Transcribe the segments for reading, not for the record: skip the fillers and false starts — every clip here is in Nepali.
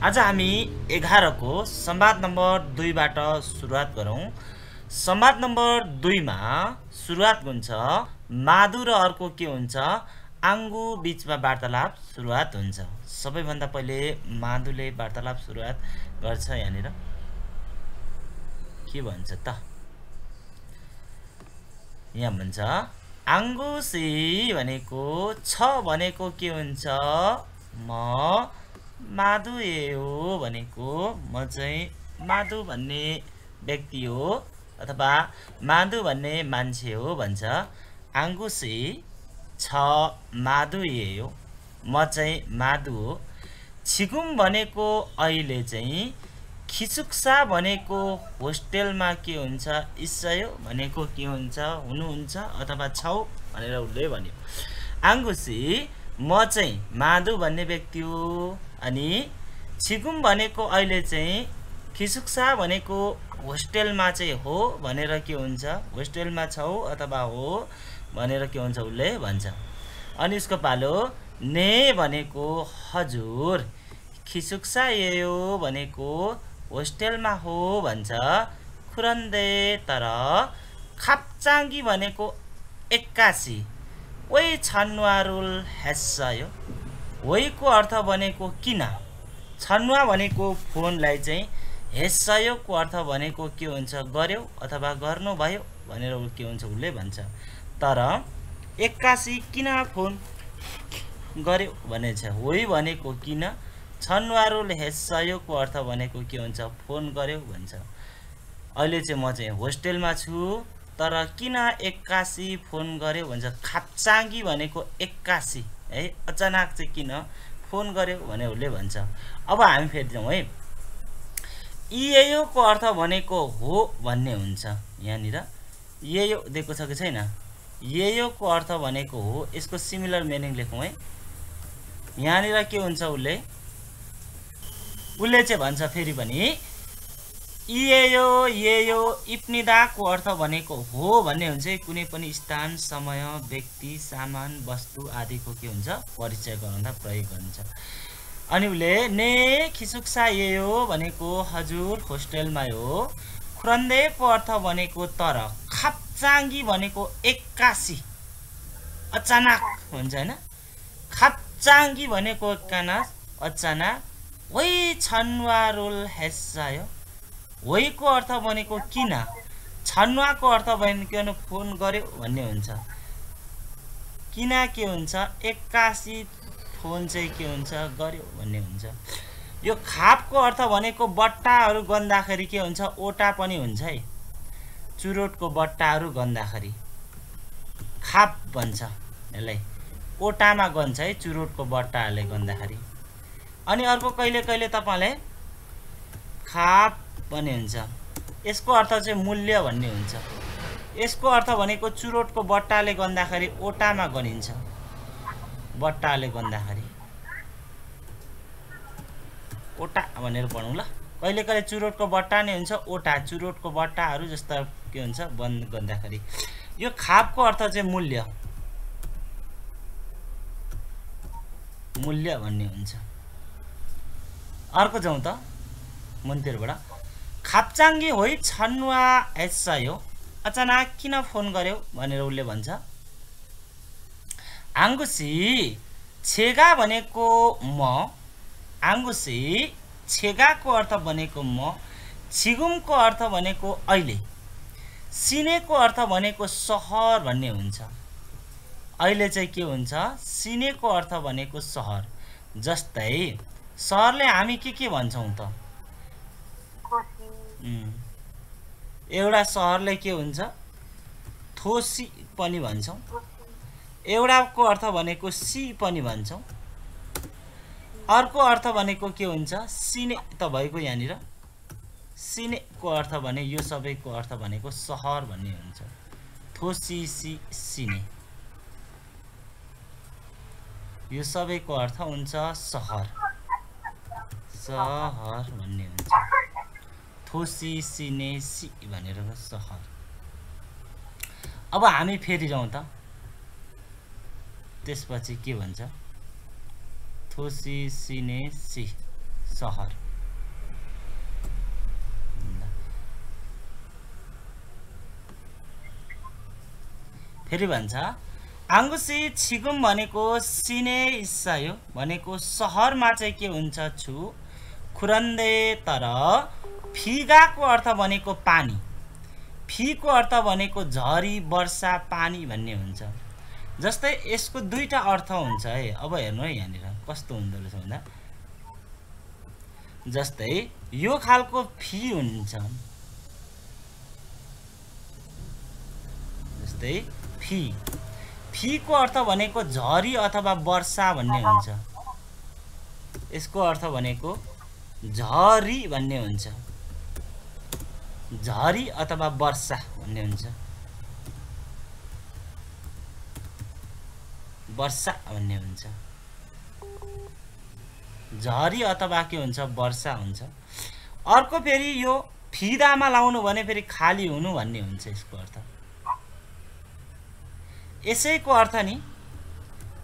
आज हामी 11 को संवाद नम्बर 2 बाट सुरुवात गरौँ। संवाद नम्बर 2 मा सुरुवात हुन्छ माधु र अर्को के हुन्छ आङ्गु बीचमा वार्तालाप सुरुवात हुन्छ। सबैभन्दा पहिले माधुले वार्तालाप सुरुवात गर्छ। यहाँनिर के भन्छ त? यहाँ भन्छ आङ्गुसी भनेको छ भनेको के हुन्छ म माधु हो भनेको म चाहिँ माधु भन्ने व्यक्ति हो अथवा माधु भन्ने मान्छे हो भन्छ। आङ्गुसी छ माधु हो म चाहिँ माधु हो। छिगुम भनेको अहिले चाहिँ खिचुक्सा भनेको होस्टेलमा के हुन्छ ईशय भनेको के हुन्छ हुनुहुन्छ अथवा छौ भनेर उसले भन्यो। आङ्गुसी म चाहिँ माधु भन्ने व्यक्ति हो अनि छिगुम भनेको अहिले चाहिँ खिचुक्सा भनेको होस्टेलमा चाहिँ हो भनेर के हुन्छ होस्टेलमा छौ अथवा हो भनेर के हुन्छ उसले भन्छ। अनि उसको पालो ने भनेको हजुर खिचुक्सा यो भनेको होस्टेलमा हो भन्छ। खुरन्दे तर खाप्चाङ्गी भनेको 81 ओइ छन्वारुल हेस्सयो ओइको अर्थ भनेको किन। छन्वा भनेको फोनलाई चाहिँ हेस्सयोको अर्थ भनेको के हुन्छ गर्यो अथवा गर्नु भयो भनेर के हुन्छ उसले भन्छ। तर 81 किन फोन गर्यो भनेछ। होइ भनेको किन छन्वारुल हेस्सयोको अर्थ भनेको के हुन्छ फोन गर्यो भन्छ। अहिले चाहिँ म चाहिँ होस्टेलमा छु तर किन 81 फोन गर्यो भन्छ। खाप्चाङ्गी भनेको 81 है अचानक चाहिँ किन फोन गर्यो भने उसले भन्छ। अब हामी फेरि जाउँ है। इयो को अर्थ भनेको हो भन्ने हुन्छ। यहाँनिर यो दिएको छ कि छैन। यो को अर्थ भनेको हो। यसको सिमिलर मिनिङ लेखौँ है। यहाँनिर के हुन्छ उसले चाहिँ भन्छ फेरि पनि यो इप्निदाको अर्थ भनेको हो भन्ने हुन्छ। कुनै पनि स्थान समय व्यक्ति सामान वस्तु आदिको के हुन्छ परिचय गराउँदा प्रयोग गरिन्छ। अनि उसले ने खिचुक्सा यो भनेको हजुर होस्टेलमा हो। खुरन्देको अर्थ भनेको तर खाप्चाङ्गी भनेको 81 अचानक हुन्छ हैन। खाप्चाङ्गी भनेको अचानक ओइ छन्वारुल हेस्सायो ओइको अर्थ भनेको किन छन्वाको अर्थ भनेको फोन गर्यो भन्ने हुन्छ। किन के हुन्छ 81 फोन चाहिँ के हुन्छ गर्यो भन्ने हुन्छ। यो खापको अर्थ भनेको बट्टाहरू गन्दाखेरि के हुन्छ ओटा पनि हुन्छ है। चुरोटको बट्टाहरू गन्दाखेरि खाप भन्छ यसलाई। ओटामा गन्छ है चुरोटको बट्टाहरूले गन्दाखेरि। अनि अर्को कहिले कहिले तपाईलाई खाप भन्ने हुन्छ। यसको अर्थ चाहिँ मूल्य भन्ने हुन्छ। यसको अर्थ भनेको चुरोटको बट्टाले गन्दाखेरि ओटामा गनिन्छ। बट्टाले गन्दाखेरि ओटा भनेर पढौँ ल। कहिले कहिले चुरोटको बट्टा नै हुन्छ ओटा चुरोटको बट्टाहरू जस्ता के हुन्छ गन्दाखेरि। यो खापको अर्थ चाहिँ मूल्य भन्ने हुन्छ। अर्को जाउँ त मन्दिरबाट। खाप्चाङ्गी होइ छन्वा हेस्सयो अचानक किन फोन गर्यो भनेर उसले भन्छ। आङ्गुसी छेगा भनेको म। आङ्गुसी छेगाको अर्थ भनेको म। छिगुमको अर्थ भनेको अहिले। सिनेको अर्थ भनेको सहर भन्ने हुन्छ। अहिले चाहिँ के हुन्छ सिनेको अर्थ भनेको सहर। जस्तै सहरले हामी के भन्छौँ त। एउटा सहरले के हुन्छ थोसी पनि भन्छौँ। एउटाको अर्थ भनेको सी पनि भन्छौँ। अर्को अर्थ भनेको के हुन्छ सिने त भएको। यहाँनिर सिनेको अर्थ भने यो सबैको अर्थ भनेको सहर भन्ने हुन्छ। थोसी सी सिने यो सबैको अर्थ हुन्छ सहर भन्ने हुन्छ। थोसी सिने सी भनेर सहर। अब हामी फेरि जाउँ त। त्यसपछि के भन्छ थोसी सिने सी सहर। फेरि भन्छ आङ्गुसी छिगुम भनेको सिने इस्सायो भनेको सहरमा चाहिँ के हुन्छ छु खुरन्दे। तर फिगाको अर्थ भनेको पानी, फीको अर्थ भनेको झरी वर्षा पानी भन्ने हुन्छ। जस्तै यसको दुईटा अर्थ हुन्छ है। अब हेर्नु है यहाँनिर कस्तो हुँदो रहेछ भन्दा, जस्तै यो खालको फी हुन्छ, जस्तै फी, फीको अर्थ भनेको झरी अथवा वर्षा भन्ने हुन्छ। यसको अर्थ भनेको झरी भन्ने हुन्छ, झरी अथवा वर्षा भन्ने हुन्छ, वर्षा भन्ने हुन्छ, झरी अथवा के हुन्छ वर्षा हुन्छ। अर्को फेरि यो फिदामा लाउनु भने फेरि खाली हुनु भन्ने हुन्छ यसको अर्थ। यसैको अर्थ नि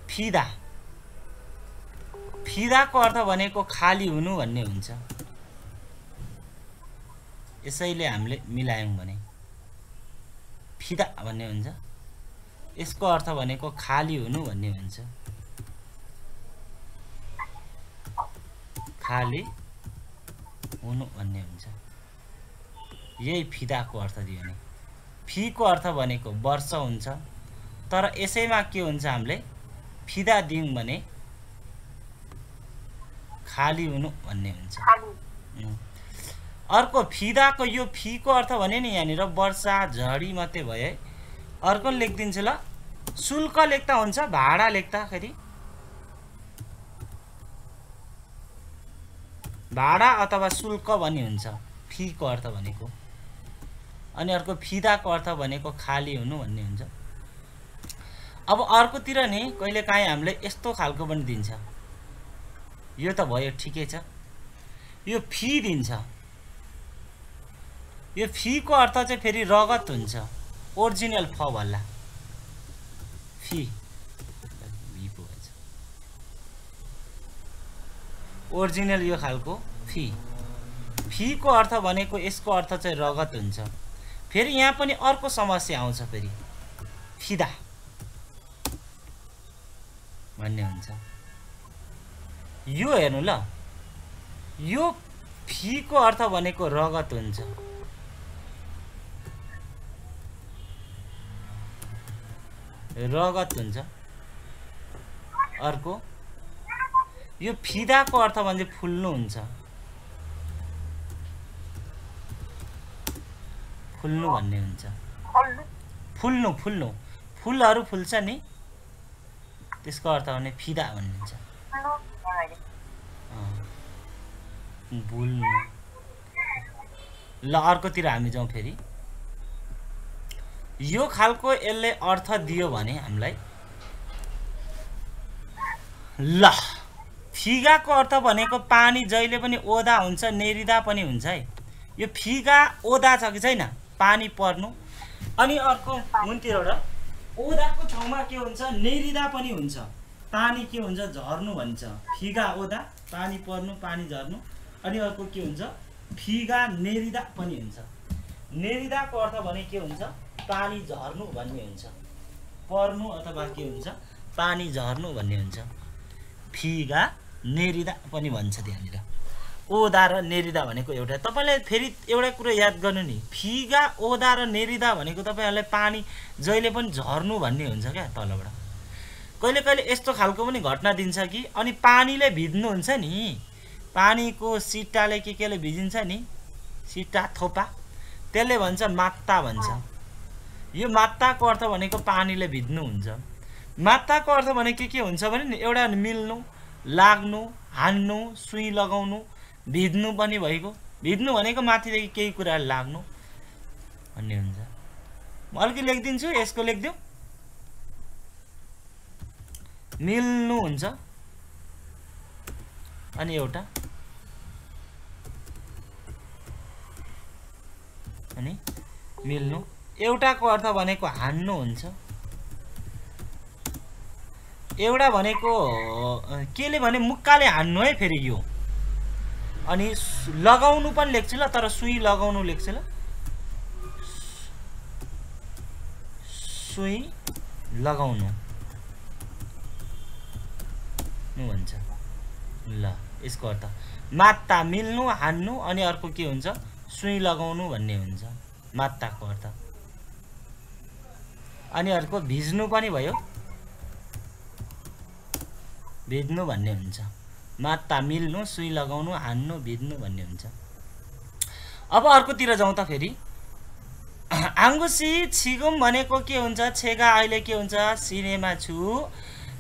फिदा, फिदाको अर्थ भनेको खाली हुनु भन्ने हुन्छ। यसैले हामीले मिलायौं भने फिदा भन्ने हुन्छ, यसको अर्थ भनेको खाली हुनु भन्ने हुन्छ, खाली हुनु भन्ने हुन्छ। यही फिदाको अर्थ दियो नि। फीको अर्थ भनेको वर्ष हुन्छ, तर यसैमा के हुन्छ हामीले फिदा दियौं भने खाली हुनु भन्ने हुन्छ। अर्को फिदाको यो फीको अर्थ भने नि यहाँनिर वर्षा झडी मात्रै भयो है। अर्को लेखिदिन्छु ल, शुल्क लेख्दा हुन्छ, भाडा लेख्दाखेरि भाडा अथवा शुल्क भन्ने हुन्छ फीको अर्थ भनेको। अनि अर्को फिदाको अर्थ भनेको खाली हुनु भन्ने हुन्छ। अब अर्कोतिर नि कहिलेकाहीँ हामीले यस्तो खालको पनि दिन्छ। यो त भयो ठिकै छ, यो फी दिन्छ। यो फीको अर्थ चाहिँ फेरि रगत हुन्छ, ओरिजिनल फ भल्ला फी, ओरिजिनल यो खालको फी। फीको अर्थ भनेको यसको अर्थ चाहिँ रगत हुन्छ। फेरि यहाँ पनि अर्को समस्या आउँछ, फेरि फिदा भन्ने हुन्छ। यो हेर्नु ल, यो फीको अर्थ भनेको रगत हुन्छ, रगत हुन्छ। अर्को यो फिदाको अर्थ भने फुल्नु हुन्छ, फुल्नु भन्ने हुन्छ, फुल्नु, फुल्नु, फुलहरू फुल्छ नि त्यसको अर्थ भने फिदा भन्ने हुन्छ। भुल्नु। ल अर्कोतिर हामी जाउँ। फेरि यो खालको यसले अर्थ दियो भने हामीलाई, ल फिगाको अर्थ भनेको पानी जहिले पनि ओदा हुन्छ, नेरिदा पनि हुन्छ है। यो फिगा ओदा छ कि छैन, पानी पर्नु। अनि अर्को हुन्थ्योबाट ओदाको ठाउँमा के हुन्छ नेरिदा पनि हुन्छ, पानी के हुन्छ झर्नु भन्छ। फिगा ओदा, पानी पर्नु, पानी झर्नु। अनि अर्को के हुन्छ फिगा नेरिदा पनि हुन्छ। नेरिदाको अर्थ भने के हुन्छ पानी झर्नु भन्ने हुन्छ, पर्नु अथवा के हुन्छ पानी झर्नु भन्ने हुन्छ। फिगा नेरिदा पनि भन्छ त्यहाँनिर। ओदा र नेरिदा भनेको एउटा। तपाईलाई फेरि एउटा कुरा याद गर्नु नि, फिगा ओदा र नेरिदा भनेको तपाईहरुलाई पानी जहिले पनि झर्नु भन्ने हुन्छ क्या तलबाट। कहिले कहिले यस्तो खालको पनि घटना दिन्छ कि अनि पानीले भिज्नु हुन्छ नि, पानीको सिट्टाले केले भिजिन्छ नि, सिट्टा थोपा, त्यसले भन्छ मात्ता भन्छ। यो मात्ताको अर्थ भनेको पानीले भिज्नु हुन्छ। मात्ताको अर्थ भने के हुन्छ भने नि एउटा मिल्नु, लाग्नु, हान्नु, सुई लगाउनु, भिज्नु पनि भइगयो। भिज्नु भनेको माथिदेखि केही कुरा लाग्नु भन्ने हुन्छ। म अलि लेखिदिन्छु, यसको लेखिदिऊ। मिल्नु हुन्छ अनि एउटा अनि मिल्नु। एउटाको अर्थ भनेको हान्नु हुन्छ। एउटा भनेको केले भने मुक्काले हान्नु है। फेरि यो अनि लगाउनु पनि लेख्छु ल, तर सुई लगाउनु लेख्छु ल, सुई लगाउनु भन्छ ल। यसको अर्थ मात्ता मिल्नु, हान्नु, अनि अर्को के हुन्छ सुई लगाउनु भन्ने हुन्छ मात्ताको अर्थ। अनि अर्को भिज्नु पनि भयो, भिज्नु भन्ने हुन्छ। मात्ता मिल्नु, सुई लगाउनु, हान्नु, भिज्नु भन्ने हुन्छ। अब अर्कोतिर जाउँ त फेरि। आङ्गुसी छिगुम भनेको के हुन्छ छेगा, अहिले के हुन्छ सिनेमा छु।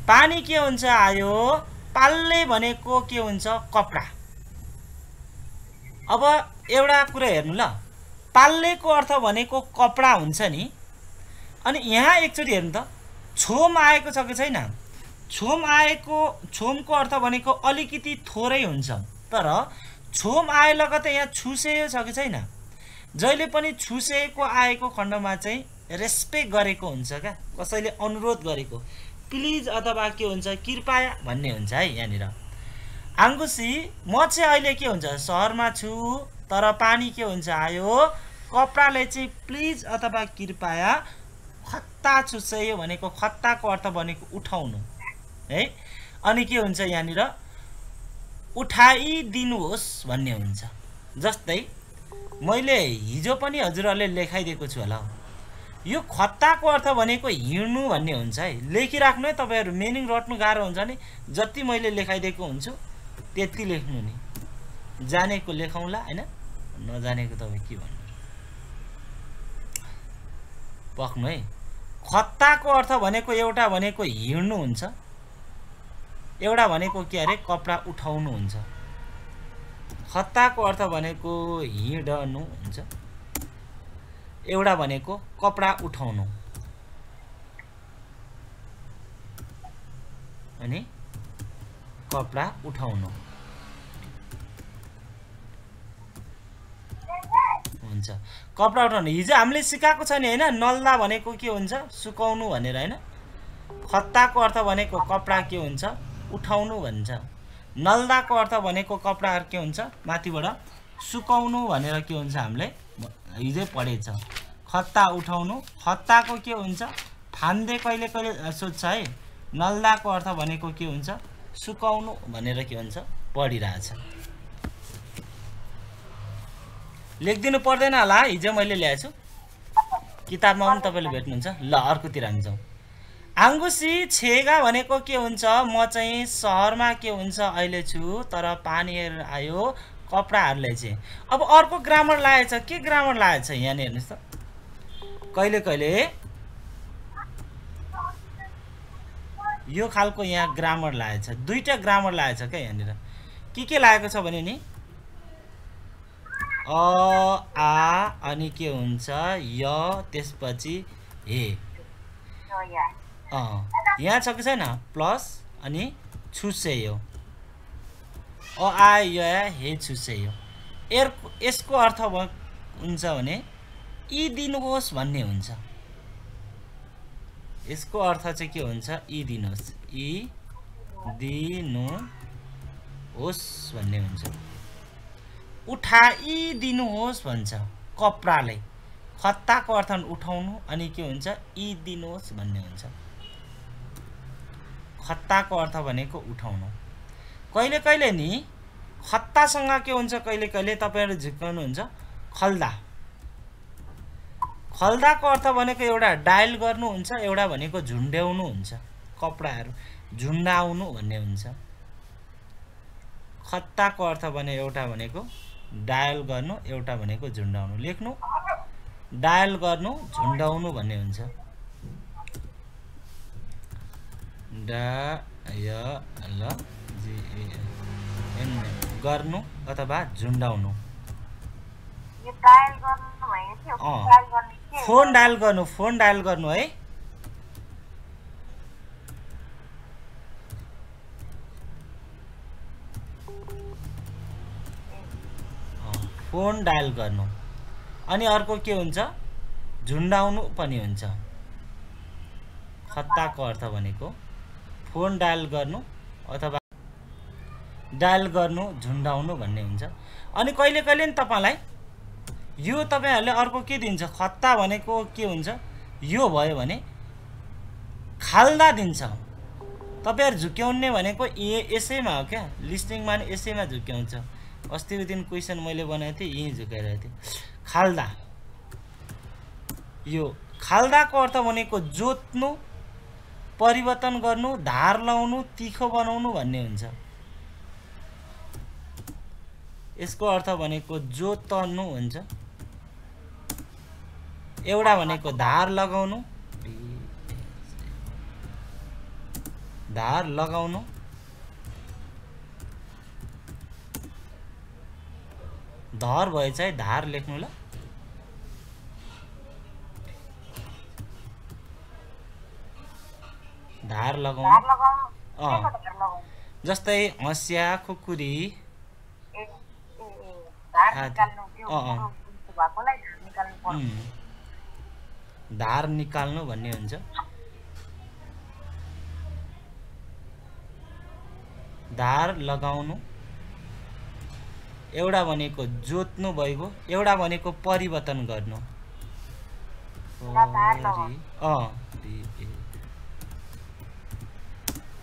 पानी के हुन्छ आयो, पाल्ले भनेको के हुन्छ कपडा। अब एउटा कुरा हेर्नु ल, पाल्लेको अर्थ भनेको कपडा हुन्छ नि। अनि यहाँ एकचोटि हेर्नु त, छोम आएको छ कि छैन। छोम आएको, छोमको अर्थ भनेको अलिकति थोरै हुन्छ, तर छोम आए लगतै यहाँ छुसेयो छ कि छैन। जहिले पनि छुसेको आएको खण्डमा चाहिँ रेस्पेक्ट गरेको हुन्छ क्या, कसैले अनुरोध गरेको, प्लिज अथवा के हुन्छ कृपया भन्ने हुन्छ है यहाँनिर। आङ्गुसी म चाहिँ अहिले के हुन्छ सहरमा छु, तर पानी के हुन्छ आयो, कपडाले चाहिँ प्लिज अथवा कृपया, खत्ता छुसेयो भनेको खत्ताको अर्थ भनेको उठाउनु है। अनि के हुन्छ यहाँनिर उठाइदिनुहोस् भन्ने हुन्छ। जस्तै मैले हिजो पनि हजुरहरूले लेखाइदिएको छु होला, यो खत्ताको अर्थ भनेको हिँड्नु भन्ने हुन्छ है। लेखिराख्नु है तपाईँहरू, मिनिङ रट्नु गाह्रो हुन्छ नि। जति मैले लेखाइदिएको हुन्छु त्यति लेख्नु नि, जानेको लेखौँला हैन, नजानेको तपाईँ के भन्नु पक्नु है। खत्ताको अर्थ भनेको एउटा भनेको हिँड्नु हुन्छ, एउटा भनेको के अरे कपडा उठाउनु हुन्छ। खत्ताको अर्थ भनेको हिँड्नु हुन्छ, एउटा भनेको कपडा उठाउनु। अनि कपडा उठाउनु हुन्छ। कपडा उठाउनु हिजो हामीले सिकाएको छ नि हैन, नल्दा भनेको के हुन्छ सुकाउनु भनेर हैन। खत्ताको अर्थ भनेको कपडा के हुन्छ उठाउनु भन्छ। नल्दाको अर्थ भनेको कपडाहरु के हुन्छ माथिबाट सुकाउनु भनेर के हुन्छ हामीले हिजो पढेछ। खत्ता उठाउनु, खत्ताको के हुन्छ फान्दे कहिले कहिले सोध्छ है। नल्दाको अर्थ भनेको के हुन्छ सुकाउनु भनेर के हुन्छ पढिरहेछ। लेख्दिनु पर्दैन होला, हिजो मैले ल्याएछु किताबमा पनि तपाईले भेट्नुहुन्छ। ल अर्कोतिर हामी जाउँ। आङ्गुसी छेगा भनेको के हुन्छ म चाहिँ शहरमा के हुन्छ अहिले छु, तर पानी आयो कपडाहरुले चाहिँ। अब अर्को ग्रामर लागेछ, के ग्रामर लागेछ यहाँ हेर्नुस् त। कहिले कहिले यो खालको यहाँ ग्रामर लागेछ, दुईटा ग्रामर लागेछ क्या यहाँनिर। के लागेको छ भने नि अ आ अनि के हुन्छ य त्यसपछि हे। यहाँ छ कि छैन प्लस अनि छुसेयो, अ आ य हे छुसेयो। यसको अर्थ हुन्छ भने ई दिनुहोस् भन्ने हुन्छ। यसको अर्थ चाहिँ के हुन्छ ई दिनुहोस्, ई दिनुहोस् भन्ने हुन्छ। उठाइ दिनुहोस् भन्छ कपडाले। खत्ताको अर्थ उठाउनु अनि के हुन्छ ई दिनुहोस् भन्ने हुन्छ। खत्ताको अर्थ भनेको उठाउनु। कहिले कहिले नि खत्तासँग के हुन्छ कहिले कहिले तपाईहरु झिक्काउनु हुन्छ खल्दा। खल्दाको अर्थ भनेको एउटा डायल गर्नु हुन्छ, एउटा भनेको झुन्ड्याउनु हुन्छ। कपडाहरु झुन्डाउनु भन्ने हुन्छ। खत्ताको अर्थ भने एउटा भनेको डायल गर्नु, एउटा भनेको झुन्डाउनु। लेख्नु डायल गर्नु झुन्डाउनु भन्ने हुन्छ। डायल गर्नु अथवा झुन्डाउनु। यो डायल गर्नु भयो के हो? डायल गर्ने के? फोन डायल गर्नु, फोन डायल गर्नु है। फोन डायल गर्नु। अनि अर्को के हुन्छ झुन्डाउनु पनि हुन्छ। खत्ताको अर्थ भनेको फोन डायल गर्नु अथवा डायल गर्नु झुन्डाउनु भन्ने हुन्छ। अनि कहिले कहिले नि तपाईलाई यो तपाईहरुले अर्को के दिन्छ खत्ता भनेको के हुन्छ यो भयो भने खाल्दा दिन्छ। तपाईहरु झुक्याउने भनेको यसैमा हो क्या लिस्टिङमा नि यसैमा झुक्याउँछ। अस्तिको दिन क्वेशन मैले बनाएको थिए यही झुकाइरहेको थिए खाल्दा। यो खाल्दाको अर्थ भनेको जोत्नु परिवर्तन गर्नु धार लाउनु तीखो बनाउनु भन्ने हुन्छ। यसको अर्थ भनेको जोत्नु हुन्छ। एउटा भनेको धार लगाउनु धार लगाउनु धार भए चाहिँ धार लेख्नु ल। धार लगाउनु जस्तै हँसिया खुकुरी धार निकाल्नु भन्ने हुन्छ। धार लगाउनु एउटा भनेको जोत्नु भइगयो एउटा भनेको परिवर्तन गर्नु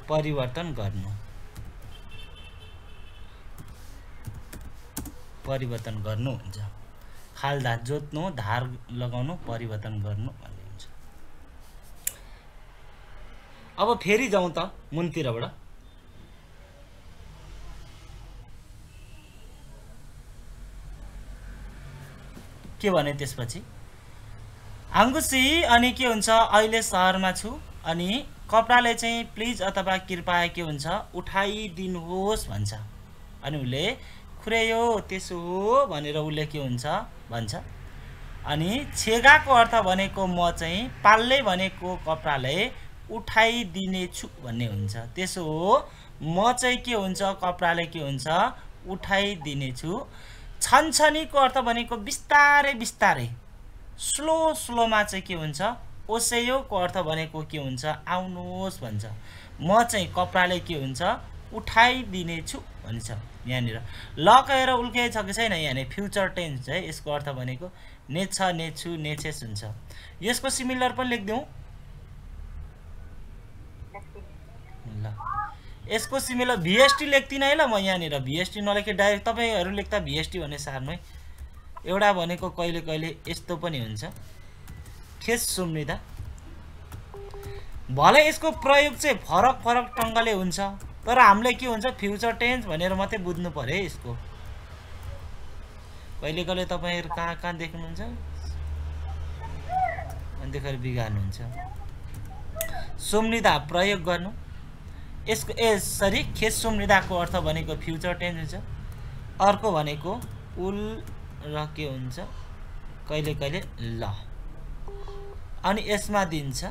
परिवर्तन गर्नु परिवर्तन गर्नु हुन्छ। खाल्दा जोत्नु धार लगाउनु परिवर्तन गर्नु भन्ने हुन्छ। अब फेरि जाउँ त मुनतिरबाट। के भने त्यसपछि आंगुसी अनि के हुन्छ अहिले शहरमा छु अनि कपडाले चाहिँ प्लिज अथवा कृपया के हुन्छ उठाइदिनुहोस् भन्छ। अनि उले खुरेयो त्यसो हो भनेर उले के हुन्छ भन्छ। अनि छेगाको अर्थ भनेको म चाहिँ पाल्ले भनेको कपडाले उठाइदिने छु भन्ने हुन्छ। त्यसो हो म चाहिँ के हुन्छ कपडाले के हुन्छ उठाइदिने छु। छनछनीको अर्थ भनेको बिस्तारै बिस्तारै स्लो स्लोमा चाहिँ के हुन्छ ओसेयोको अर्थ भनेको के हुन्छ आउनुहोस् भन्छ। म चाहिँ कपडाले के हुन्छ उठाइदिने छु भन्छ। यहाँनिर लकेर उल्के छ कि छैन यहाँ फ्युचर टेन्स है। यसको अर्थ भनेको नेछ नेछु नेछेस हुन्छ। यसको सिमिलर पनि लेख्दिउँ ल। यसको सिमिलर भिएसटी लेख्दिन है ल। म यहाँनिर भिएसटी नलेखे डाइरेक्ट तपाईहरु लेख्दा भिएसटी भने सार्मै। एउटा भनेको कहिले कहिले यस्तो पनि हुन्छ खेस सुम्निदा। भले यसको प्रयोग चाहिँ फरक फरक ढंगले हुन्छ तर हामीले के हुन्छ फ्युचर टेन्स भनेर मात्रै बुझ्नु पर्यो यसको। कहिले कहिले तपाईहरु कहाँ कहाँ देख्नुहुन्छ अनि देखेर बिगार्नुहुन्छ। सुम्निदा प्रयोग गर्नु यसको सरी खेस सुम्निदाको अर्थ भनेको फ्युचर टेन्स हुन्छ। अर्को भनेको उल र के हुन्छ कहिले कहिले ल। अनि यसमा दिन्छ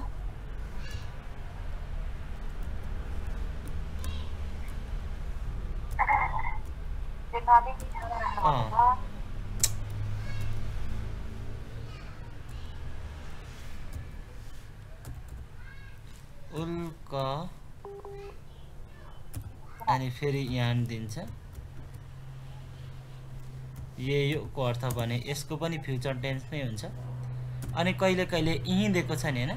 उल्का अनि फेरि यहाँ दिन्छ यो को अर्थ भने यसको पनि फ्युचर टेन्स नै हुन्छ। अनि कहिले कहिले यही दिएको छ नि हैन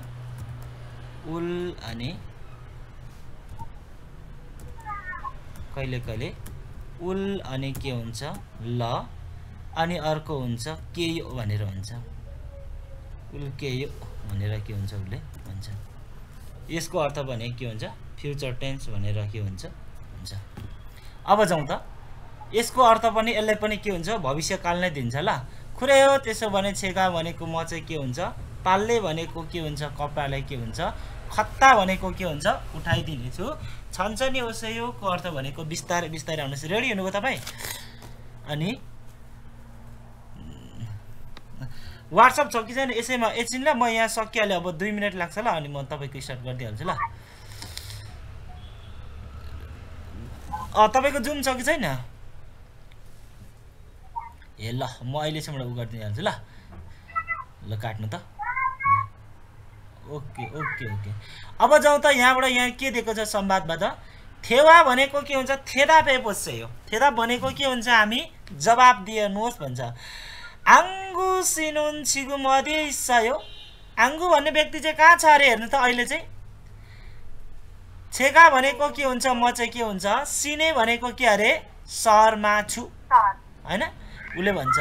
उल अनि कहिले कहिले उल अनि के हुन्छ ल अनि अर्को हुन्छ के यो भनेर हुन्छ उल के यो भनेर के हुन्छ उले भन्छ। यसको अर्थ भने के हुन्छ फ्युचर टेन्स भनेर के हुन्छ हुन्छ। अब जाउँ त यसको अर्थ पनि यसले पनि के हुन्छ भविष्यकाल नै दिन्छ ल। खुरे हो त्यसो भने छेगा भनेको म चाहिँ के हुन्छ पाल्ले भनेको के हुन्छ कपडालाई के हुन्छ खत्ता भनेको के हुन्छ उठाइदिने छु। छन्छनी ओसेयोको अर्थ भनेको बिस्तारै बिस्तारै आउनुस्। रेडी हुनुभयो तपाई। अनि व्हाट्सएप छ कि छैन यसैमा एकछिन ल म यहाँ सकिहाले अब 2 मिनेट लाग्छ ल। अनि म तपाईको स्टार्ट गर्दिहाल्छु ल। तपाईको जुम छ कि छैन ए ल म अहिलेसम्म उ गर्दिहाल्छु ल। ल काट्नु त। ओके ओके ओके अब जाउँ त यहाँबाट यहाँ के दिएको छ संवादबाट थेवा भनेको के हुन्छ थेदा पेपोसेयो थेदा भनेको के हुन्छ हामी जवाब दिएनुहोस् भन्छ आङ्गु सिनुन छिगु मदिसयो आङ्गु भन्ने व्यक्ति चाहिँ कहाँ छ अरे हेर्नु त अहिले चाहिँ छेगा भनेको के हुन्छ म चाहिँ के हुन्छ सिने भनेको के अरे सहरमा छु हैन उले भन्छ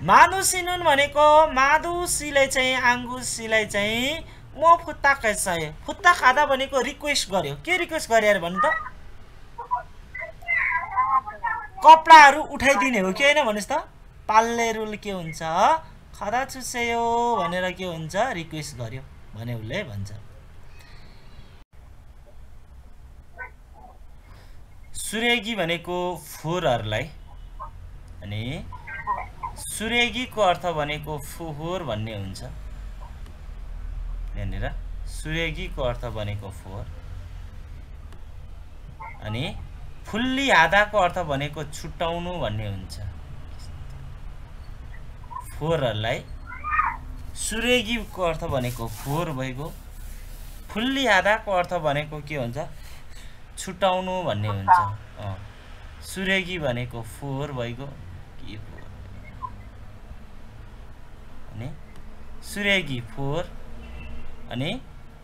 मादुसिनुन भनेको मादुसीले चाहिँ आङ्गुसीलाई चाहिँ म फुत्ता खाइसके फुत्ता खादा भनेको रिक्वेस्ट गर्यो के रिक्वेस्ट गरे अरे भन्नु त कपडाहरू उठाइदिने हो कि हैन भन्नुस् त पाल्ले रुल के हुन्छ खदा चुसेयो भनेर के हुन्छ रिक्वेस्ट गर्यो भने उले भन्छ सुरेगी भनेको फोहोरहरुलाई अनि सुरेगीको अर्थ भनेको फोहोर भन्ने हुन्छ यहाँनिर सुरेगीको अर्थ भनेको फोहोर अनि फुल्ली हादाको अर्थ भनेको छुटाउनु भन्ने हुन्छ फोहोरहरुलाई सुरेगीको अर्थ भनेको फोहोर भइगयो फुल्ली हादाको अर्थ भनेको के हुन्छ छुटाउनु भन्ने हुन्छ सुरेगी भनेको फोहोर भइगयो के फोहोर अनि सुरेगी फोहोर अनि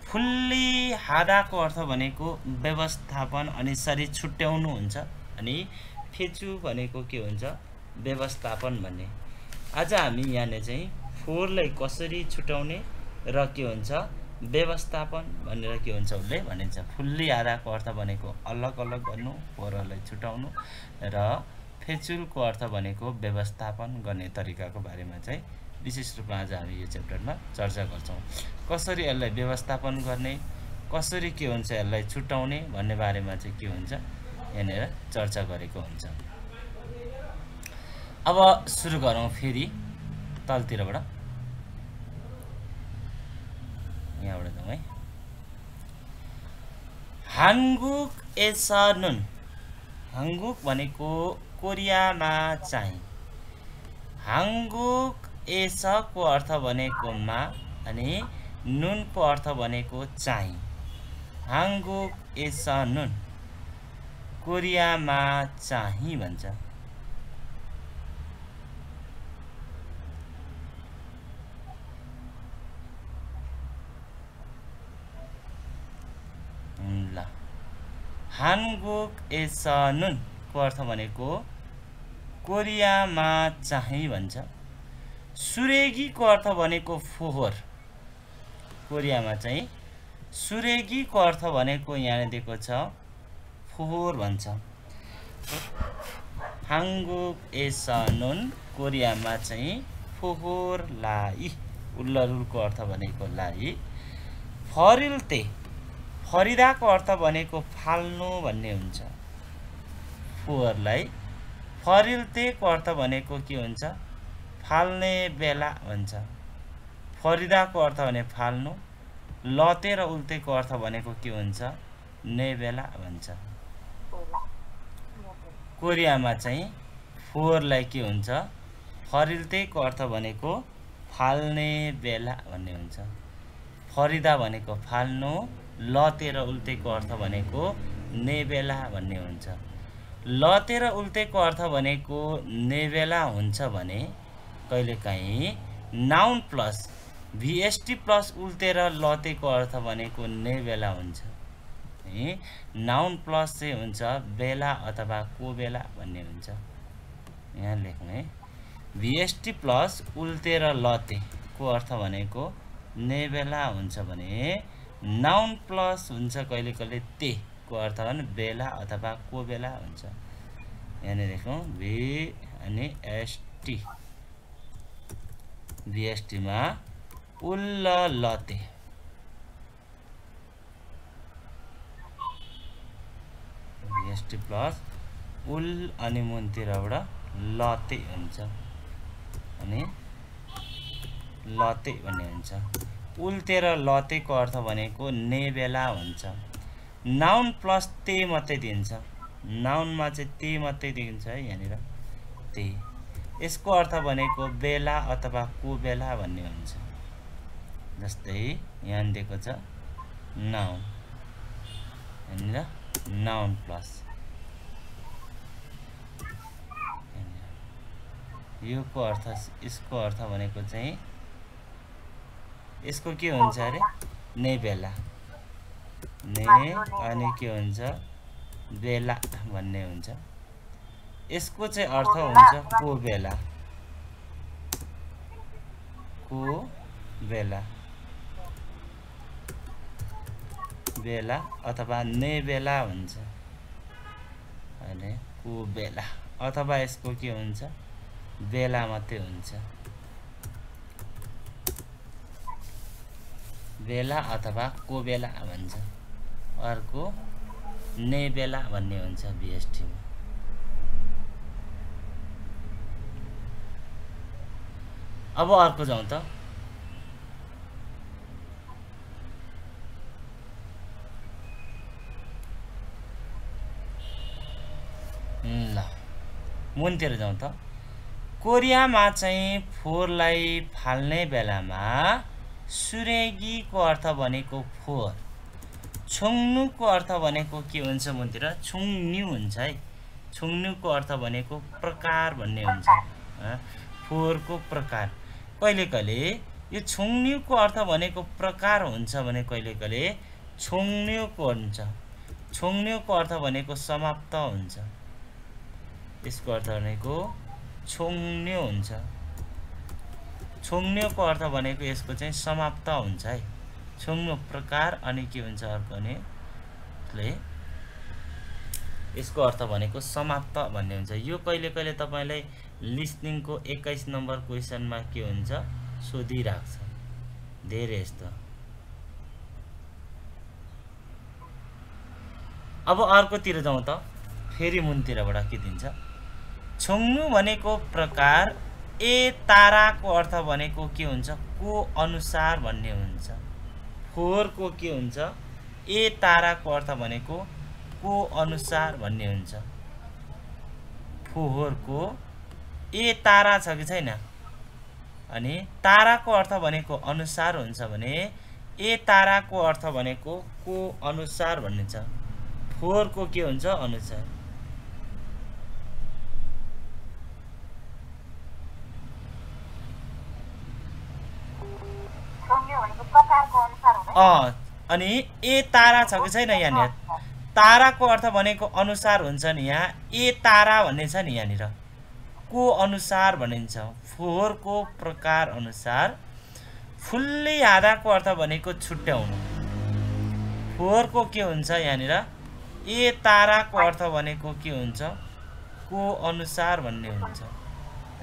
फुल्ली हादाको अर्थ भनेको व्यवस्थापन अनि शरीर छुट्याउनु हुन्छ अनि फेचु भनेको के हुन्छ व्यवस्थापन भन्ने आज हामी यहाँले चाहिँ फोहोरलाई कसरी छुटाउने र के हुन्छ व्यवस्थापन भनेर के हुन्छ उले भनिन्छ फुल्ली हादाको अर्थ भनेको अलग अलग गर्नु फोहोरलाई छुटाउनु र फेचुलको अर्थ भनेको व्यवस्थापन गर्ने तरिकाको बारेमा चाहिँ विशेष रूपमा आज हामी यो च्याप्टरमा चर्चा गर्छौं कसरी यसलाई व्यवस्थापन गर्ने कसरी के हुन्छ यसलाई छुटाउने भन्ने बारेमा चाहिँ के हुन्छ यहाँनेर चर्चा गरेको हुन्छ अब सुरु गरौँ फेरि तलतिरबाट यहाँबाट जाउँ है हाङ्गुक एसनुन हाङ्गुक भनेको कोरियामा चाहिँ हाङ्गुक एसको अर्थ भनेको मा अनि नुनको अर्थ भनेको चाहिँ हाङ्गुक एसनुन कोरियामा चाहिँ भन्छ ल हाङ्गुक एसनुन को अर्थ भनेको कोरियामा चाहिँ भन्छ सुरेगी को अर्थ भनेको फोहोर कोरियामा चाहिँ सुरेगी को अर्थ भनेको यहाँ दिएको छ फोहोर भन्छ हाङ्गुक एसनुन कोरियामा चाहिँ फोहोरलाई उल्लरुलको अर्थ भनेको लाई फरिल्ते फरिदाको अर्थ भनेको फाल्नु भन्ने हुन्छ फोहोरलाई फरिल्तेको अर्थ भनेको के हुन्छ फाल्ने बेला भन्छ फरिदाको अर्थ भने फाल्नु लते र उल्तेको अर्थ भनेको के हुन्छ ने बेला भन्छ कोरियामा चाहिँ फोहोरलाई के हुन्छ फरिल्तेको अर्थ भनेको फाल्ने बेला भन्ने हुन्छ फरिदा भनेको फाल्नु लते र उल्तेको अर्थ भनेको नेबेला भन्ने हुन्छ लते र उल्तेको अर्थ भनेको नेबेला हुन्छ भने कहिलेकाहीँ नाउन प्लस भिएसटी प्लस उल्ते र लतेको अर्थ भनेको नेबेला हुन्छ है नाउन प्लस चाहिँ हुन्छ बेला अथवा को बेला भन्ने हुन्छ यहाँ लेख्नु है भिएसटी प्लस उल्ते र लतेको अर्थ भनेको नेबेला हुन्छ भने नाउन प्लस हुन्छ कहिले कहिले ते को अर्थ भने बेला अथवा को बेला हुन्छ यहाँ लेखौँ भी अनि एसटी भिएसटी मा उल्ल लते भिएसटी प्लस उल अनि मुनतिरबाट लते हुन्छ अनि लते भन्ने हुन्छ उल्ते र लतेको अर्थ भनेको नेबेला हुन्छ नाउन प्लस ते मात्रै दिन्छ नाउनमा चाहिँ ते मात्रै दिन्छ है यहाँनिर ते यसको अर्थ भनेको बेला अथवा को बेला भन्ने हुन्छ जस्तै यहाँ दिएको छ नाउन यहाँनिर नाउन प्लस यो को अर्थ यसको अर्थ भनेको चाहिँ यसको के हुन्छ अरे नै बेला ने अनि के हुन्छ बेला भन्ने हुन्छ यसको चाहिँ अर्थ हुन्छ को बेला बेला अथवा ने बेला हुन्छ अनि को बेला अथवा यसको के हुन्छ बेला मात्रै हुन्छ बेला अथवा को बेला भन्छ अर्को ने बेला भन्ने हुन्छ बीएसटी मा अब अर्को जाउँ त ल मुनतिर जाउँ त कोरियामा चाहिँ फोहोरलाई फाल्ने बेलामा सुरेगीको अर्थ भनेको फोहोर छुङ्नुको अर्थ भनेको के हुन्छ मुनतिर छुङ्न्यु हुन्छ है छुङ्नुको अर्थ भनेको प्रकार भन्ने हुन्छ फोहोरको प्रकार कहिले कहिले यो छुङ्न्युको अर्थ भनेको प्रकार हुन्छ भने कहिले कहिले छुङ्न्युको हुन्छ छुङ्न्युको अर्थ भनेको समाप्त हुन्छ यसको अर्थ भनेको छुङ्न्यु हुन्छ छुङ्न्युको अर्थ भनेको यसको चाहिँ समाप्त हुन्छ है छुङ्नु प्रकार अनि के हुन्छ अर्को भने यसको अर्थ भनेको समाप्त भन्ने हुन्छ यो कहिले कहिले तपाईलाई लिसनिङको 21 नम्बर क्वेशनमा के हुन्छ सोधिराख्छ धेरै यस्तो अब अर्कोतिर जाउँ त फेरि मुनतिरबाट के दिन्छ छुङ्नु भनेको प्रकार ए ताराको अर्थ भनेको के हुन्छ को अनुसार भन्ने हुन्छ फोहोरको के हुन्छ ए ताराको अर्थ भनेको को अनुसार भन्ने हुन्छ फोहोरको ए तारा छ कि छैन अनि ताराको अर्थ भनेको अनुसार हुन्छ भने ए ताराको अर्थ भनेको को अनुसार भन्ने छ फोहोरको के हुन्छ अनुसार अनि ए तारा छ कि छैन यहाँनिर ताराको अर्थ भनेको अनुसार हुन्छ नि यहाँ ए तारा भन्ने छ नि यहाँनिर को अनुसार भनिन्छ फोहोरको प्रकार अनुसार फुल्ली आधाको अर्थ भनेको छुट्याउनु फोहोरको के हुन्छ यहाँनिर ए ताराको अर्थ भनेको के हुन्छ को अनुसार भन्ने हुन्छ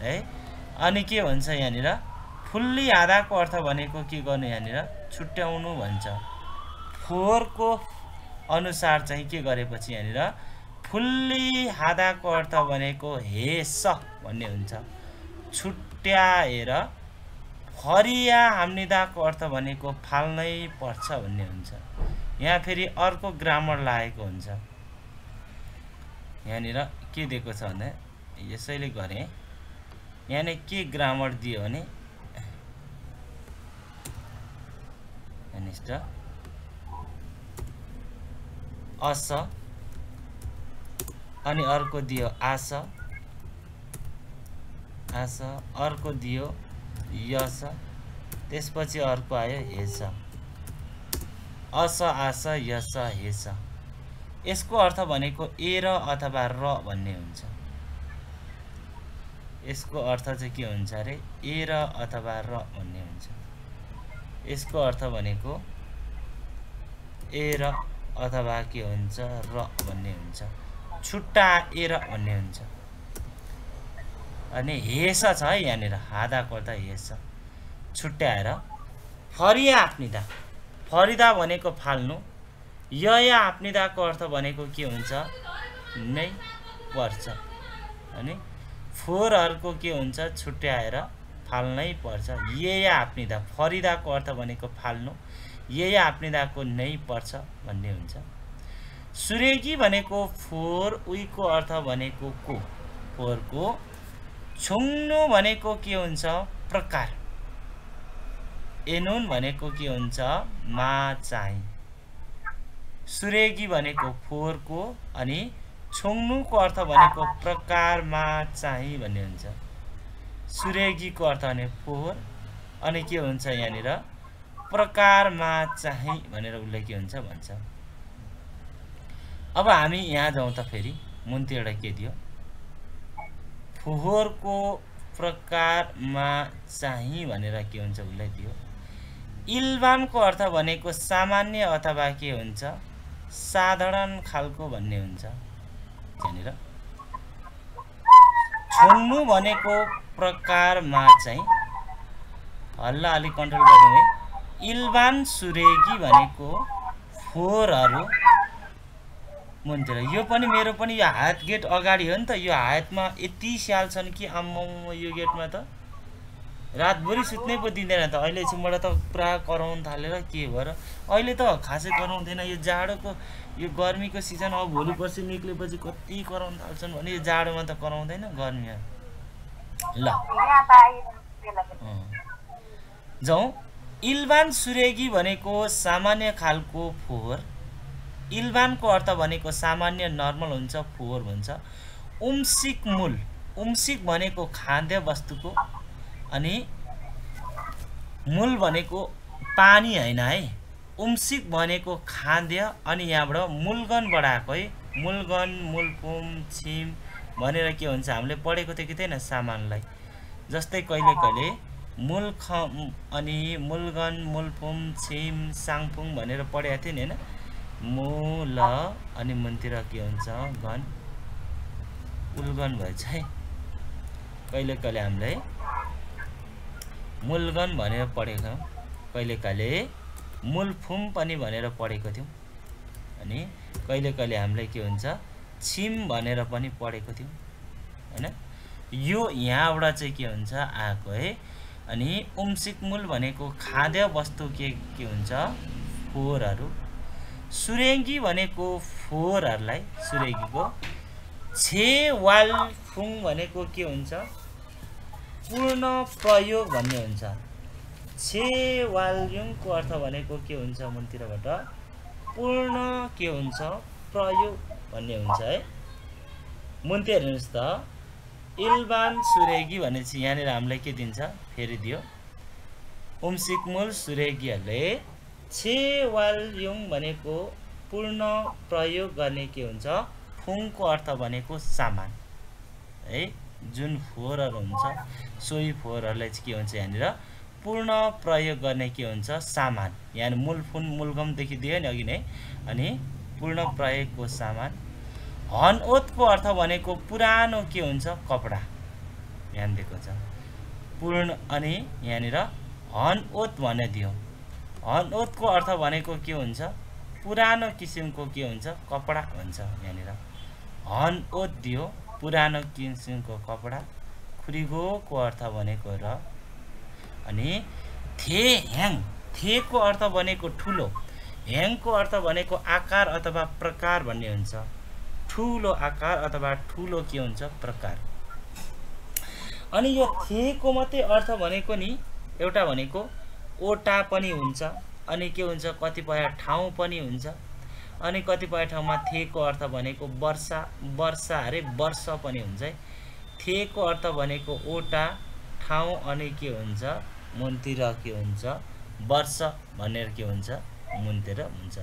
है अनि के भन्छ यहाँनिर फुल्ली आधाको अर्थ भनेको के गर्नु यहाँनिर छुट्याउनु भन्छ फोहोरको अनुसार चाहिँ के गरेपछि यहाँनिर फुल्ली आधाको अर्थ भनेको हेस भन्ने हुन्छ छुट्याएर फरिया हाम्निदाको अर्थ भनेको फाल्नै पर्छ भन्ने हुन्छ यहाँ फेरि अर्को ग्रामर लागेको हुन्छ यहाँनिर के दिएको छ भने यसैले गरे यहाँ के ग्रामर दियो भने अस अनि अर्को दियो आस अर्को दियो यस त्यसपछि अर्को आयो हेस अस आस यस हेस यसको अर्थ भनेको ए र अथवा र भन्ने हुन्छ यसको अर्थ चाहिँ के हुन्छ अरे ए र अथवा र भन्ने हुन्छ यसको अर्थ भनेको ए र अथवा के हुन्छ र भन्ने हुन्छ छुट्टाएर भन्ने हुन्छ अनि हेस छ है यहाँनिर हादाको अर्थ हेस छुट्याएर फरिया आफ्निदा फरिदा भनेको फाल्नु या आफ्निदाको अर्थ भनेको के हुन्छ नै पर्छ अनि फोहोरहरुको के हुन्छ छुट्याएर फाल्नै पर्छ या आफ्निदा फरिदाको अर्थ भनेको फाल्नु या आफ्निदाको नै पर्छ भन्ने हुन्छ सुरेगी भनेको फोहोर उइको अर्थ भनेको को फोहोरको छुङ्नु भनेको के हुन्छ प्रकार एनुन भनेको के हुन्छ मा चाहिँ सुरेगी भनेको फोहोरको अनि छोङ्नुको अर्थ भनेको प्रकारमा चाहिँ भन्ने हुन्छ। सुरेगीको अर्थ भने फोहोर अनि के हुन्छ यहाँनिर प्रकारमा चाहिँ भनेर उसले के हुन्छ भन्छ। अब हामी यहाँ जाउँ त फेरि मुन्तिर के दियो फोहोरको प्रकारमा चाहिँ भनेर के हुन्छ उसले दियो। इल्बानको अर्थ भनेको सामान्य अथवा के हुन्छ साधारण खालको भन्ने हुन्छ। यहाँनिर छोड्नु भनेको प्रकारमा चाहिँ हल्ला अलि कन्ट्रोल गर्नु है। इल्बान सुरेगी भनेको फोहोरहरू मुन्तिर। यो पनि मेरो पनि यो हात गेट अगाडि हो नि त। यो हातमा यति स्याल छन् कि आम्म यो गेटमा त रातभरि सुत्नै पो दिँदैन त। अहिले चाहिँ मलाई त पुरा कराउन थालेर के भएर अहिले त खासै कराउँदैन। यो जाडोको यो गर्मीको सिजन अब भोलि पर्सि निक्लेपछि कति कराउन थाल्छन् भने यो जाडोमा त कराउँदैन गर्मीमा। ल जाउँ। इल्बान सुरेगी भनेको सामान्य खालको फोहोर। इल्बानको अर्थ भनेको सामान्य नर्मल हुन्छ फोहोर हुन्छ। उम्सिक मूल उम्सिक भनेको खाद्य वस्तुको अनि मूल भनेको पानी हैन है। उम्सिक भनेको खाद्य अनि यहाँबाट मूलगन बढाएको है। मूलगन मूलफुम छिम भनेर के हुन्छ हामीले पढेको थियो कि थिएन सामानलाई। जस्तै कहिले कहिले मूलख अनि मूलगन मूलफुम छिम साङफुङ भनेर पढेको थियो नि हैन। मूल अनि मुनतिर के हुन्छ गन उल्गन भएछ है। कहिले कहिले हामीले मूलगन भनेर पढेको कहिले कहिले मूलफुम पनि भनेर पढेको थियौं अनि कहिले कहिले हामीले के हुन्छ छिम भनेर पनि पढेको थियौं हैन। यो यहाँबाट चाहिँ के हुन्छ आएको है। अनि उम्सिक मूल भनेको खाद्य वस्तु के हुन्छ फोहोरहरू। सुरेगी भनेको फोहोरहरूलाई सुरेगीको। छेवालफुङ भनेको के हुन्छ पूर्ण प्रयोग भन्ने हुन्छ। छेवालयुङको अर्थ भनेको के हुन्छ मुनतिरबाट पूर्ण के हुन्छ प्रयोग भन्ने हुन्छ है। मुनतिर हेर्नुस् त इल्बान सुरेगी भनेपछि यहाँनिर हामीलाई के दिन्छ फेरि दियो उम्सिक मूल सुरेगीहरूले छेवालयुङ भनेको पूर्ण प्रयोग गर्ने के हुन्छ फुङको अर्थ भनेको सामान है। जुन फोहोरहरू हुन्छ सोही फोहोरहरूलाई चाहिँ के हुन्छ यहाँनिर पूर्ण प्रयोग गर्ने के हुन्छ सामान। यहाँ मूलफुन मूलगमदेखि दियो नि अघि नै अनि पूर्ण प्रयोगको सामान। हनओतको अर्थ भनेको पुरानो के हुन्छ कपडा यहाँ दिएको छ पूर्ण अनि यहाँनिर हनओत भने दियो। हनओतको अर्थ भनेको के हुन्छ पुरानो किसिमको के हुन्छ कपडा हुन्छ। यहाँनिर हनओत दियो पुरानो किसिमको कपडा। खुरिगोको अर्थ भनेको र अनि थे ह्याङ थेको अर्थ भनेको ठुलो ह्याङको अर्थ भनेको आकार अथवा प्रकार भन्ने हुन्छ। ठुलो आकार अथवा ठुलो के हुन्छ प्रकार। अनि यो थेको मात्रै अर्थ भनेको नि एउटा भनेको ओटा पनि हुन्छ अनि के हुन्छ कतिपय ठाउँ पनि हुन्छ अनि कतिपय ठाउँमा थेको अर्थ भनेको वर्षा वर्षा अरे वर्ष पनि हुन्छ है। थेको अर्थ भनेको ओटा ठाउँ अनि के हुन्छ मुनतिर के हुन्छ वर्ष भनेर के हुन्छ मुनतिर हुन्छ।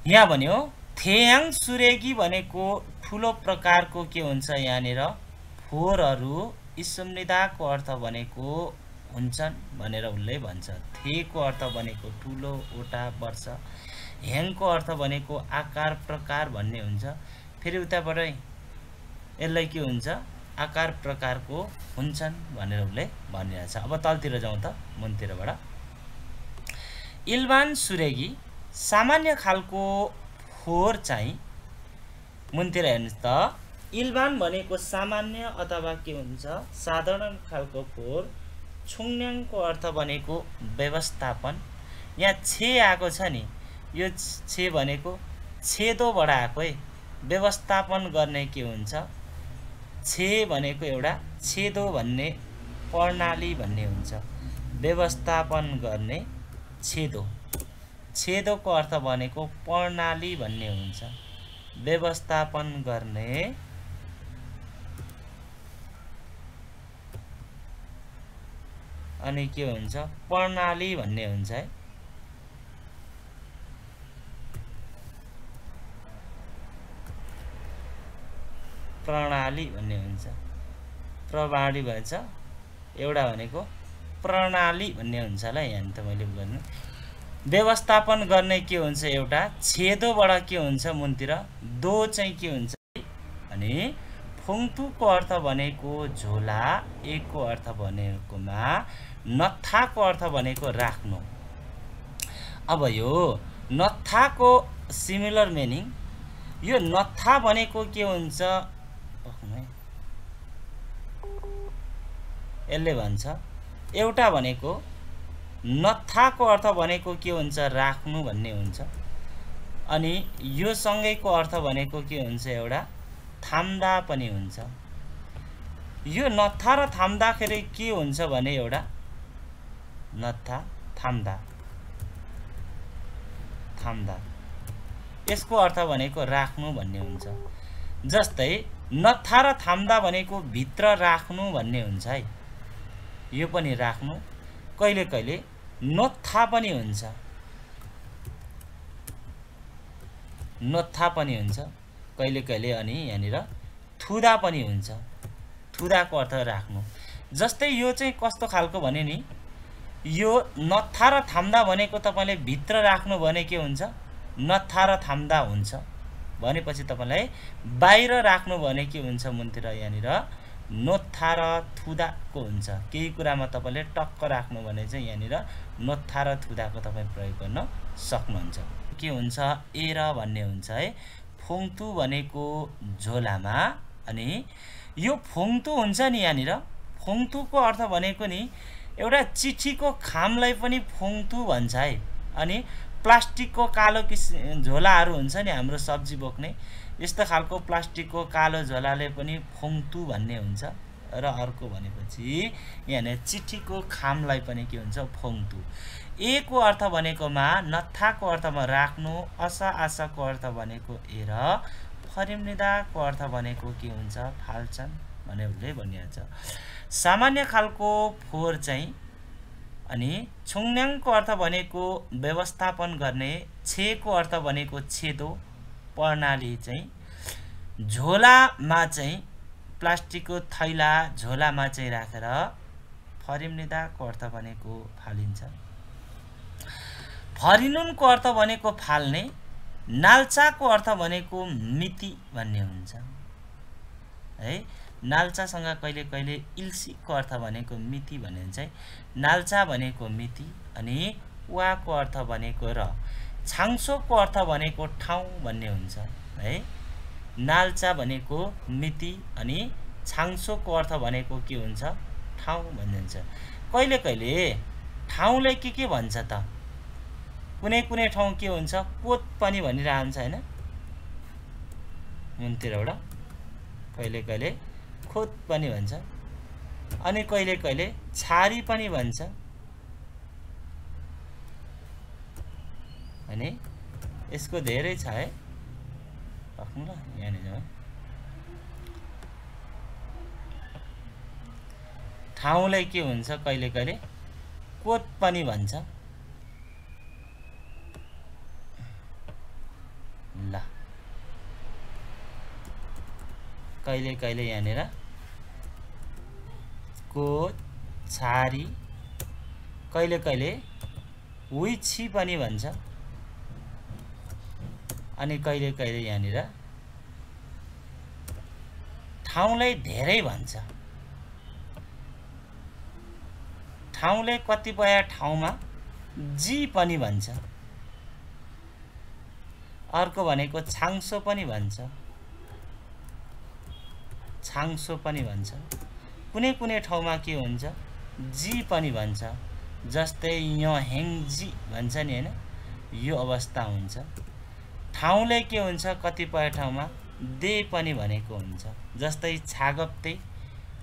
यहाँ भन्यो थेयाङ सुरेगी भनेको ठुलो प्रकारको के हुन्छ यहाँनिर फोहोरहरू इसुम्निदाको अर्थ भनेको हुन्छन् भनेर उसले भन्छ। थेको अर्थ भनेको ठुलो ओटा वर्ष। ह्याङको अर्थ भनेको आकार प्रकार भन्ने हुन्छ। फेरि उताबाट यसलाई के हुन्छ आकार प्रकारको हुन्छन् भनेर उसले भनिरहेछ। अब तलतिर जाउँ त मुनतिरबाट। इल्बान सुरेगी सामान्य खालको फोहोर चाहिँ मुनतिर हेर्नुस् त इल्बान भनेको सामान्य अथवा के हुन्छ साधारण खालको फोहोर। छुङ्न्याङको अर्थ भनेको व्यवस्थापन। यहाँ छे आएको छ नि यो छे भनेको छेदोबाट आएको है। व्यवस्थापन गर्ने के हुन्छ, छे भनेको एउटा छेदो भन्ने प्रणाली भन्ने हुन्छ। व्यवस्थापन गर्ने छेदो, छेदोको अर्थ भनेको प्रणाली भन्ने हुन्छ। व्यवस्थापन गर्ने अनि के हुन्छ, प्रणाली भन्ने हुन्छ है। प्रणाली भन्ने हुन्छ। प्रणाली भन्छ एउटा भनेको प्रणाली भन्ने हुन्छ ल। यहाँ त मैले भन्नु व्यवस्थापन गर्ने के हुन्छ, एउटा छेदोबाट के हुन्छ मुनतिर, दो चाहिँ के हुन्छ अनि फुङतुको अर्थ भनेको झोला, एकको अर्थ भनेकोमा नत्थाको अर्थ भनेको राख्नु। अब यो नत्थाको सिमिलर मिनिङ, यो नत्था भनेको के हुन्छ, यसले भन्छ एउटा भनेको नत्थाको अर्थ भनेको के हुन्छ, राख्नु भन्ने हुन्छ। अनि यो सँगैको अर्थ भनेको के हुन्छ, एउटा थाम्दा पनि हुन्छ। यो नत्था र थाम्दाखेरि के हुन्छ भने एउटा नत्था थाम्दा, थाम्दा यसको अर्थ भनेको राख्नु भन्ने हुन्छ। जस्तै नत्था र थाम्दा भनेको भित्र राख्नु भन्ने हुन्छ है। यो पनि राख्नु, कहिले कहिले नोत्था पनि हुन्छ, नोत्था पनि हुन्छ कहिले कहिले। अनि यहाँनिर थुदा पनि हुन्छ, थुदाको अर्थ राख्नु। जस्तै यो चाहिँ कस्तो खालको भने नि, यो नत्था र थाम्दा भनेको तपाईँले भित्र राख्नु भने के हुन्छ, नत्था र थाम्दा हुन्छ। भनेपछि तपाईँलाई बाहिर राख्नु भने के हुन्छ मुनतिर, यहाँनिर नोत्था र थुदाको हुन्छ। केही कुरामा तपाईँले टक्क राख्नु भने चाहिँ यहाँनिर नोत्था र थुदाको तपाईँ प्रयोग गर्न सक्नुहुन्छ। के हुन्छ, एर भन्ने हुन्छ है। फुङतु भनेको झोलामा, अनि यो फुङतु हुन्छ नि, यहाँनिर फुङतुको अर्थ भनेको नि एउटा चिठीको खामलाई पनि फुङतु भन्छ है। अनि प्लास्टिकको कालो झोलाहरू हुन्छ नि हाम्रो सब्जी बोक्ने, यस्तो खालको प्लास्टिकको कालो झोलाले पनि फुङतु भन्ने हुन्छ। र अर्को भनेपछि यहाँनिर चिठीको खामलाई पनि के हुन्छ, फुङतु। एको अर्थ भनेकोमा नत्थाको अर्थमा राख्नु, असा आशाको अर्थ भनेको एर, फरिमनिदाको अर्थ भनेको के हुन्छ, फाल्छन् भने उसले भनिहाल्छ। सामान्य खालको फोहोर चाहिँ, अनि छुङन्याङको अर्थ भनेको व्यवस्थापन गर्ने, छेको अर्थ भनेको छेदो प्रणाली चाहिँ, झोलामा चाहिँ प्लास्टिकको थैला झोलामा चाहिँ राखेर, फरिमनिदाको अर्थ भनेको फालिन्छ। फरिनुनको अर्थ भनेको फाल्ने, नाल्चाको अर्थ भनेको मिति भन्ने हुन्छ है। नाल्चासँग कहिले कहिले इल्सीको अर्थ भनेको मिति भनिन्छ है। नाल्चा भनेको मिति, अनि वाको अर्थ भनेको र, छाङसोको अर्थ भनेको ठाउँ भन्ने हुन्छ है। नाल्चा भनेको मिति, अनि छाङसोको अर्थ भनेको के हुन्छ, ठाउँ भनिन्छ। कहिले कहिले ठाउँले के भन्छ त, कुनै कुनै ठाउँ के हुन्छ, कोत पनि भनिरहन्छ हैन, मुनतिरबाट कहिले कहिले खोत पनि भन्छ, अनि कहिले कहिले छारी पनि भन्छ। अनि यसको धेरै छ है, राख्नु ल यहाँनिर। ठाउँलाई के हुन्छ, कहिले कहिले कोत पनि भन्छ। ल कहिले कहिले यहाँनिर कोत, छारी, कहिले कहिले हुइछि पनि भन्छ। अनि कहिले कहिले यहाँनिर ठाउँलाई धेरै भन्छ। ठाउँले कतिपय ठाउँमा जी पनि भन्छ। अर्को भनेको छाङसो पनि भन्छ, छाङसो पनि भन्छ। कुनै कुनै ठाउँमा के हुन्छ, जी पनि भन्छ। जस्तै यो हेङजी भन्छ नि हैन, यो अवस्था हुन्छ। ठाउँले के हुन्छ कतिपय ठाउँमा दे पनि भनेको हुन्छ। जस्तै छागप्ते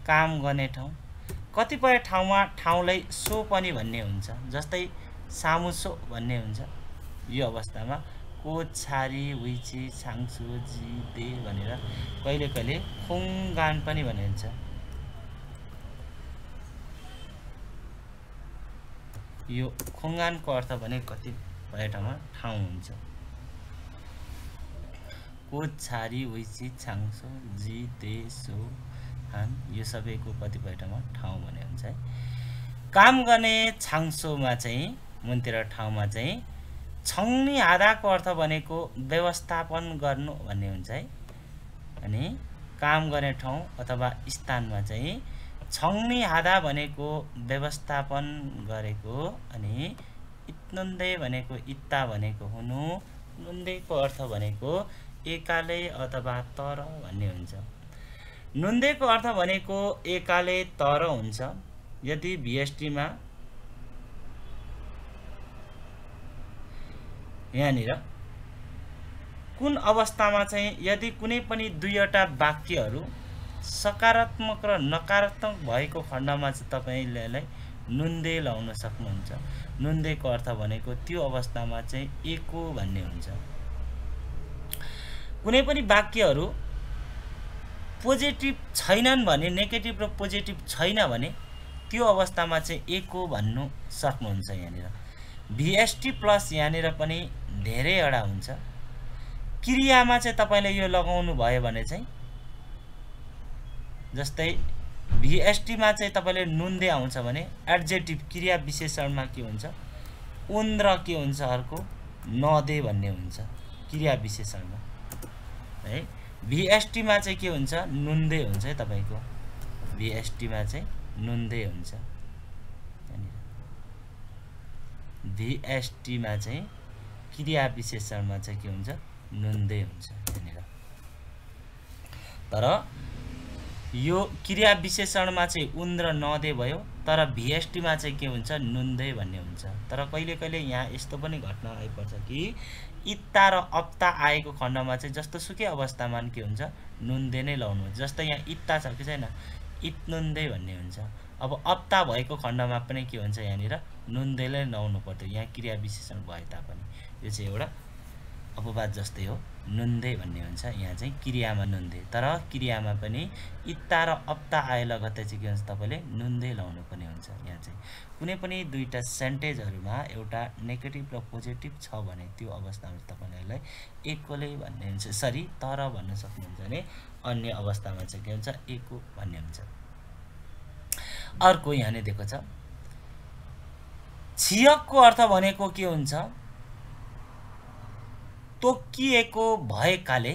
काम गर्ने ठाउँ। कतिपय ठाउँमा ठाउँलाई सो पनि भन्ने हुन्छ। जस्तै सामुसो भन्ने हुन्छ। यो अवस्थामा कोछारी विची छाङसु जी दे भनेर कहिले कहिले खुङगान पनि भनिन्छ। यो खुङगानको अर्थ भने कतिपय ठाउँमा ठाउँ हुन्छ। कोछारी विची छाङसु जी दे सो हान यो सबैको कतिपय ठाउँमा ठाउँ भन्ने हुन्छ है। काम गर्ने छाङसोमा चाहिँ मुनतिर ठाउँमा चाहिँ छङ्नी हादाको अर्थ भनेको व्यवस्थापन गर्नु भन्ने हुन्छ है। अनि काम गर्ने ठाउँ अथवा स्थानमा चाहिँ छङ्नी हादा भनेको व्यवस्थापन गरेको, अनि इत्नुन्दे भनेको इत्ता भनेको हुनु, नुन्देको अर्थ भनेको एकाले अथवा तर भन्ने हुन्छ। नुन्देको अर्थ भनेको एकाले तर हुन्छ। यदि भिएसटीमा यहाँनिर कुन अवस्थामा चाहिँ यदि कुनै पनि दुईवटा वाक्यहरू सकारात्मक र नकारात्मक भएको खण्डमा चाहिँ तपाईले नुन्दे लाउन सक्नुहुन्छ। नुन्देको अर्थ भनेको त्यो अवस्थामा चाहिँ एको भन्ने हुन्छ। कुनै पनि वाक्यहरू पोजिटिभ छैनन् भने, नेगेटिभ र पोजिटिभ छैन भने त्यो अवस्थामा चाहिँ एको भन्नु सक्नुहुन्छ। यहाँनिर भिएसटी प्लस यहाँनिर पनि धेरैवटा हुन्छ। क्रियामा चाहिँ तपाईले यो लगाउनु भयो भने चाहिँ जस्तै भिएसटीमा चाहिँ तपाईले नुन्दे आउँछ भने एडजेक्टिभ क्रिया विशेषणमा के हुन्छ उन्द्र के हुन्छ अर्को नदे भन्ने हुन्छ क्रिया विशेषणमा है। भिएसटीमा चाहिँ के हुन्छ नुन्दे हुन्छ है। तपाईको भिएसटीमा चाहिँ नुन्दे हुन्छ। भिएसटीमा चाहिँ क्रिया विशेषणमा चाहिँ के हुन्छ नुन्दे हुन्छ यहाँनिर। तर यो क्रिया विशेषणमा चाहिँ उन्द्र नदे भयो, तर भिएसटीमा चाहिँ के हुन्छ नुन्दे भन्ने हुन्छ। तर कहिले कहिले यहाँ यस्तो पनि घटना आइपर्छ कि इत्ता र अप्ता आएको खण्डमा चाहिँ जस्तो सुकै अवस्थामा के हुन्छ नुन्दे नै लाउनु। जस्तै यहाँ इत्ता छ कि छैन इत्नुन्दे भन्ने हुन्छ। अब अप्ता भएको खण्डमा पनि के हुन्छ यहाँनिर नुन्देले लाउनु पर्छ। यहाँ क्रिया विशेषण भए तापनि यो चाहिँ एउटा अपवाद जस्तै हो, नुन्दे भन्ने हुन्छ। यहाँ चाहिँ क्रियामा नुन्दे, तर क्रियामा पनि इत्ता र अप्ता आए लगत्तै चाहिँ के हुन्छ तपाईले नुन्दे लाउनु पर्ने हुन्छ। यहाँ चाहिँ कुनै पनि दुईटा सेन्टेन्सहरुमा एउटा नेगेटिभ र पोजिटिभ छ भने त्यो अवस्थामा तपाईलाई एकोले भन्ने हुन्छ, सरी तर भन्न सक्नुहुन्छ भने अन्य अवस्थामा चाहिँ के हुन्छ एको भन्ने हुन्छ। अर्को यहाँ नै दिएको छ छियकको अर्थ भनेको के हुन्छ तोकिएको भएकाले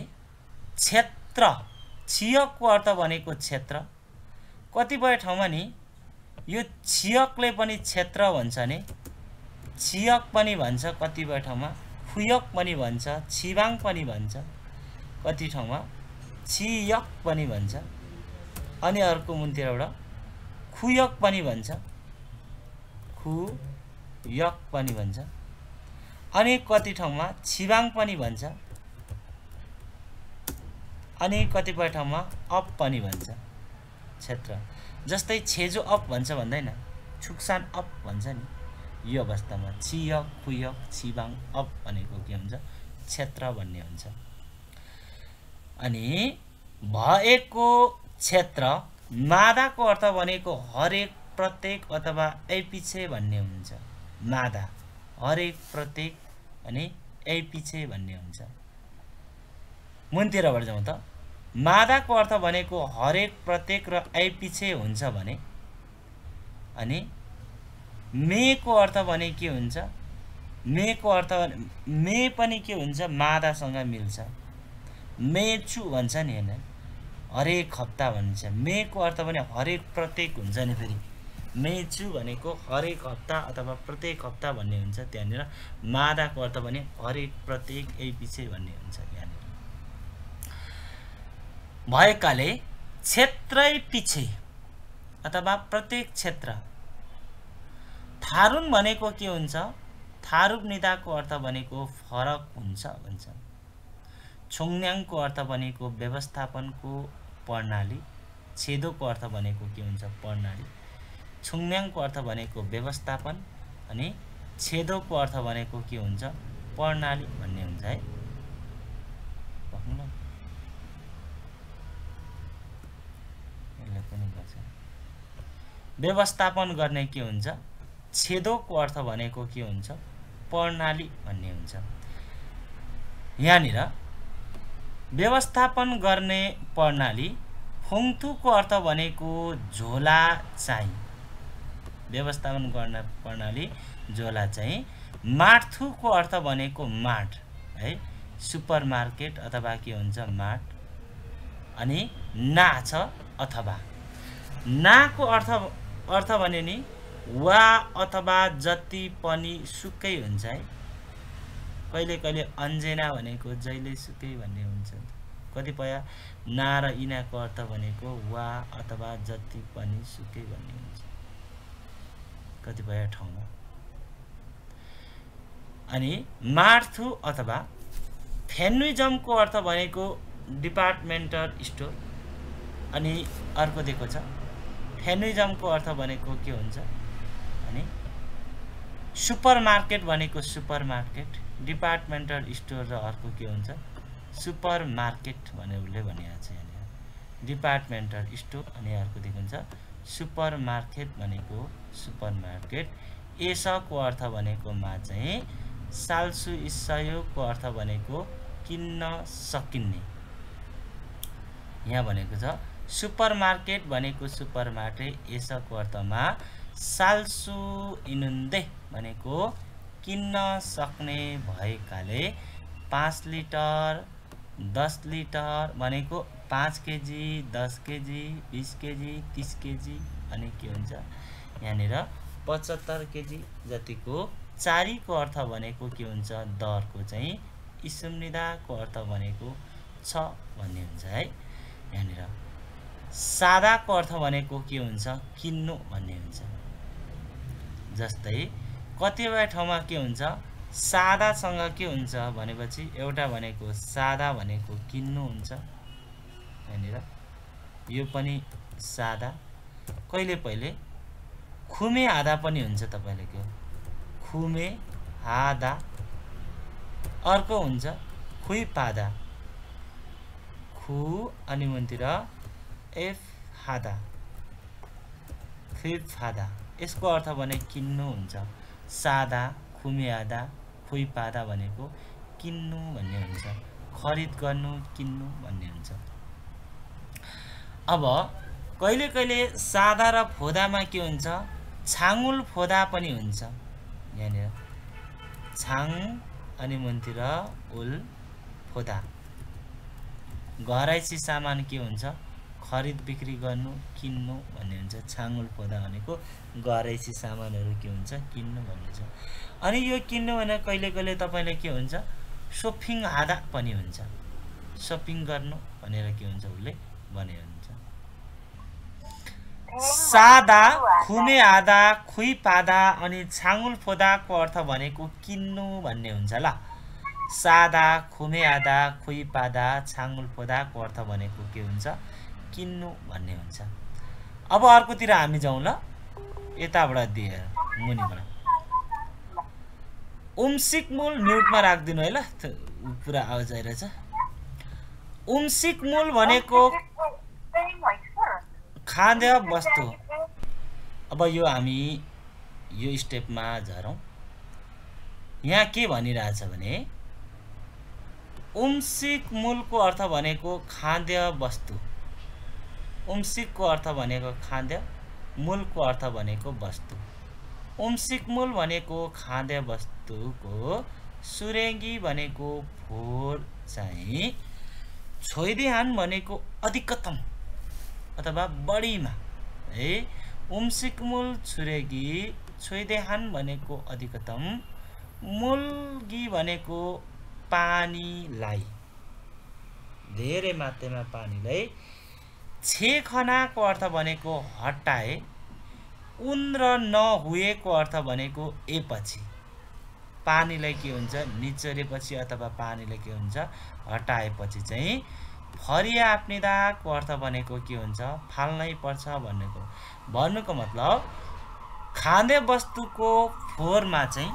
क्षेत्र। छियकको अर्थ भनेको क्षेत्र। कतिपय ठाउँमा नि यो छियकले पनि क्षेत्र भन्छ नि, छियक पनि भन्छ, कतिपय ठाउँमा खुयक पनि भन्छ, छिबाङ पनि भन्छ, कति ठाउँमा छियक पनि भन्छ, अनि अर्को मुनतिरबाट खुयक पनि भन्छ, खुयक पनि भन्छ, अनि कति ठाउँमा छिबाङ पनि भन्छ, अनि कतिपय ठाउँमा अप पनि भन्छ क्षेत्र। जस्तै छेजो अप भन्छ भन्दैन, छुक्सान अप भन्छ नि। यो अवस्थामा छियक खुयक छिबाङ अप भनेको के हुन्छ क्षेत्र भन्ने हुन्छ। अनि भएको क्षेत्र मादाको अर्थ भनेको हरेक प्रत्येक अथवा एपिछे भन्ने हुन्छ। मादा हरेक प्रत्येक अनि एपिछे भन्ने हुन्छ। मुनतिरबाट जाउँ त मादाको अर्थ भनेको हरेक प्रत्येक र एपिछे हुन्छ भने, अनि मेको अर्थ भने के हुन्छ मेको अर्थ मे पनि के हुन्छ मादासँग मिल्छ। मेचु भन्छ नि हैन, हरेक हप्ता भन्छ। मेको अर्थ भने हरेक प्रत्येक हुन्छ नि। फेरि मेचु भनेको हरेक हप्ता अथवा प्रत्येक हप्ता भन्ने हुन्छ। त्यहाँनिर मादाको अर्थ भने हरेक प्रत्येक एपिछे भन्ने हुन्छ। यहाँनिर भएकाले क्षेत्रै पिछे अथवा प्रत्येक क्षेत्र। थारुन भनेको के हुन्छ थारुप निदाको अर्थ भनेको फरक हुन्छ भन्छ। छोङ्न्याङको अर्थ भनेको व्यवस्थापनको प्रणाली, छेदोको अर्थ भनेको के हुन्छ प्रणाली, छोङ्न्याङको अर्थ भनेको व्यवस्थापन अनि छेदोको अर्थ भनेको के हुन्छ प्रणाली भन्ने हुन्छ है। यसले पनि गर्छ। व्यवस्थापन गर्ने के हुन्छ, छेदोको अर्थ भनेको के हुन्छ प्रणाली भन्ने हुन्छ। यहाँनिर व्यवस्थापन गर्ने प्रणाली, फोङथुको अर्थ भनेको झोला चाहिँ, व्यवस्थापन गर्ने प्रणाली झोला चाहिँ, मार्थुको अर्थ भनेको मार्ट है, सुपरमार्केट अथवा के हुन्छ मार्ट, अनि ना छ अथवा, नाको अर्थ भने नि वा अथवा जति पनि सुकै हुन्छ है। कहिले कहिले अन्जेना भनेको जहिले सुकै भन्ने हुन्छ। कतिपय ना र इनाको अर्थ भनेको वा अथवा जति पनि सुकै भन्ने हुन्छ कतिपय ठाउँमा। अनि मार्थु अथवा फेन्विजमको अर्थ भनेको डिपार्टमेन्टल स्टोर, अनि अर्को दिएको छ फेन्विजमको अर्थ भनेको के हुन्छ अनि सुपरमार्केट भनेको सुपरमार्केट, डिपार्टमेन्टल स्टोर र अर्को के हुन्छ सुपरमार्केट भनेर उसले भनेको छ यहाँ, डिपार्टमेन्टल स्टोर अनि अर्को दिएको हुन्छ सुपरमार्केट भनेको सुपरमार्केट। यसको अर्थ भनेकोमा चाहिँ साल्सु इस्सयोको अर्थ भनेको किन्न सकिने, यहाँ भनेको छ सुपरमार्केट भनेको सुपरमार्केट, यसको अर्थमा साल्सु इनुन्दे भनेको किन्न सक्ने भएकाले 5 लिटर 10 लिटर भनेको 5 केजी 10 केजी 20 केजी 30 केजी अनि के हुन्छ यहाँनिर 75 केजी जतिको। चारीको अर्थ भनेको के हुन्छ दरको चाहिँ, इसुम्निदाको अर्थ भनेको छ भन्ने हुन्छ है। यहाँनिर सादाको अर्थ भनेको के हुन्छ किन्नु भन्ने हुन्छ। जस्तै कतिपय ठाउँमा के हुन्छ सादासँग के हुन्छ भनेपछि एउटा भनेको सादा भनेको किन्नु हुन्छ, यहाँनिर यो पनि सादा। कहिले पहिले खुमे आधा पनि हुन्छ, तपाईले के खुमे आधा। अर्को हुन्छ खुइ पादा, खु अनि मुनतिर एफ हादा, फिफ हादा, यसको अर्थ भने किन्नु हुन्छ। सादा खुमे आधा खुइ पादा भनेको किन्नु भन्ने हुन्छ, खरिद गर्नु किन्नु भन्ने हुन्छ। अब कहिले कहिले सादा र फोदामा के हुन्छ छाङुल फोदा पनि हुन्छ। यहाँनिर छाङ अनि मुनतिर उल फोदा, घरैसी सामान के हुन्छ खरिद बिक्री गर्नु किन्नु भन्ने हुन्छ। छाङुल फोदा भनेको घरैसी सामानहरू के हुन्छ किन्नु भन्ने छ। अनि यो किन्नु भने कहिले कहिले तपाईले के हुन्छ शपिङ आधा पनि हुन्छ, शपिङ गर्नु भनेर के हुन्छ उसले भने हुन्छ। सादा खुमे आधा खुइ पादा अनि छाङुल फोदाको अर्थ भनेको किन्नु भन्ने हुन्छ। ल सादा खुमे आधा खुइ पादा छाङुल फोदाको अर्थ भनेको के हुन्छ किन्नु भन्ने हुन्छ। अब अर्कोतिर हामी जाउँ ल, यताबाट दिए मुनिबाट उम्सिकमूल म्युटमा राख्दिनु है ल, पुरा आवाज आइरहेछ। उम्सिकमूल भनेको खाद्य वस्तु। अब यो हामी यो स्टेपमा झरौँ। यहाँ के भनिरहेछ भने उम्सिकमूलको अर्थ भनेको खाद्य वस्तु, उम्सिकको अर्थ भनेको खाद्य, मूलको अर्थ भनेको वस्तु। उम्सिकमूल भनेको खाद्य वस्तुको सुरेङ्गी भनेको फोर चाहिँ छोइदेहान भनेको अधिकतम अथवा बढीमा है। उम्सिकमूल छुरेगी, छोइदेहान भनेको अधिकतम, मूलगी भनेको पानीलाई, धेरै मात्रामा पानीलाई। छेखनाको अर्थ भनेको हटाए, उन र नहुएको अर्थ भनेको एपछि, पानीलाई के हुन्छ निचोरेपछि अथवा पानीलाई के हुन्छ हटाएपछि चाहिँ फरिया आपनिदाको अर्थ भनेको के हुन्छ फाल्नै पर्छ भन्नुको मतलब खाद्य वस्तुको फोहोरमा चाहिँ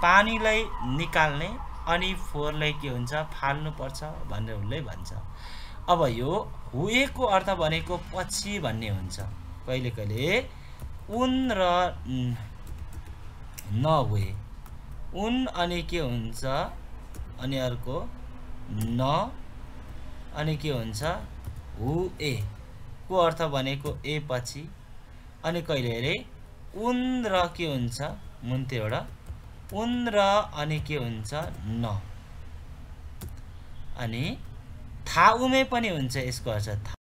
पानीलाई निकाल्ने अनि फोहोरलाई के हुन्छ फाल्नु पर्छ भनेर उसले भन्छ। अब यो हुएको अर्थ भनेको पछि भन्ने हुन्छ। कहिले कहिले उन र नहुए, उन अनि के हुन्छ अनि अर्को न अनि के हुन्छ हुए को अर्थ भनेको ए पछि अनि कहिले रे उन र के हुन्छ मुन्ते एउटा उन र अनि के हुन्छ न अनि था उमे पनि हुन्छ यसको अर्थ